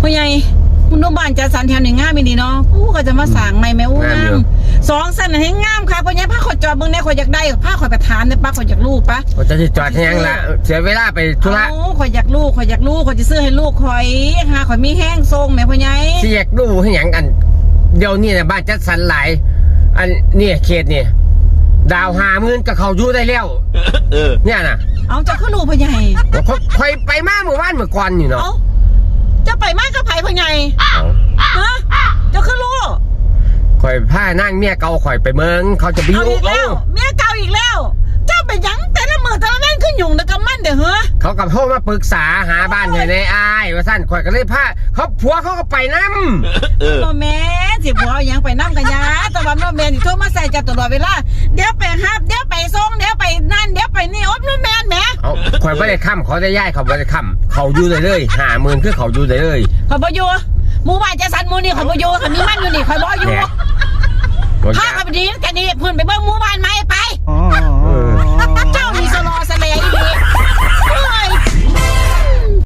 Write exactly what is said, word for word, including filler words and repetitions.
พ่อใหญ่ มึงดูบ้านจัดสรรแถวนี้งามอีหลีเนาะ อู้ เขาจะมาสร้างใหม่แม่ อู้ งามอยู่ งาม สองชั้นน่ะแฮงงามค่ะ พ่อใหญ่ พาข้อยจอดเบิ่งแหน่ ข้อยอยากได้ พาข้อยไปถามแหน่ ป้า ข้อยอยากรู้ ป้า ว่าจะสิจอดเฮ็ดหยังล่ะ เสียเวลาไปธุระ เอ้า ข้อยอยากรู้ ข้อยอยากรู้ ข้อยจะซื้อให้ลูกข้อย หาข้อยมีแฮงส่งแหม พ่อใหญ่ สิอยากรู้เฮ็ดหยัง อัน เดี๋ยวนี้น่ะบ้านจัดสรรหลาย อันเนี่ยเขตนี่ ดาวห้าหมื่นก็เข้าอยู่ได้แล้ว เออ เนี่ยน่ะ เอา เจ้าคือรู้ พ่อใหญ่ ข้อย ข้อยไปมาเมื่อวานเมื่อก่อนนี่เนาะ เอ้า เจ้าไปมากับไผ พ่อใหญ่ เอ้า ฮะ เจ้าคือรู้ ข้อยพานางเมียเก่าข้อยไปเมือง เขาจะไป เอา อยู่ อีกแล้ว เอ้า เมียเก่าอีกแล้ว เจ้าเป็นหยังแต่ละมื้อแต่ละเว้นคือหยุ่งแต่กับมันเด้อ เหรอ เขาก็โทรมาปรึกษาหาบ้านให้แหน่อ้าย ว่าซั่น ข้อยก็เลยพา เขา ผัวเขาก็ไปนำ เออ บ่แม่น สิผัวเอาหยังไปนำกันยา แต่ว่าบ่แม่นสิโทรมาใส่เจ้าตลอดเวลา เดี๋ยวไปรับ เดี๋ยวไปส่ง เดี๋ยวไปนั่น เดี๋ยวไปนี่ โอ๊ย บ่แม่นแหม เอา ข้อยบ่ได้ค้ำ ขอแต่ยายเขาบ่ได้ค้ำ เขาอยู่ได้เลย ห้าหมื่น คือเขาอยู่ได้เลย ข้อยบ่อยู่ หมู่บ้านจัดสรรหมู่นี่ข้อยบ่อยู่ คันมีมันอยู่นี่ข้อยบ่อยู่ แหม บ่ พา อยาก ข้อยไปดีกันนี่ เพิ่นไปเบิ่งหมู่บ้านใหม่ ไป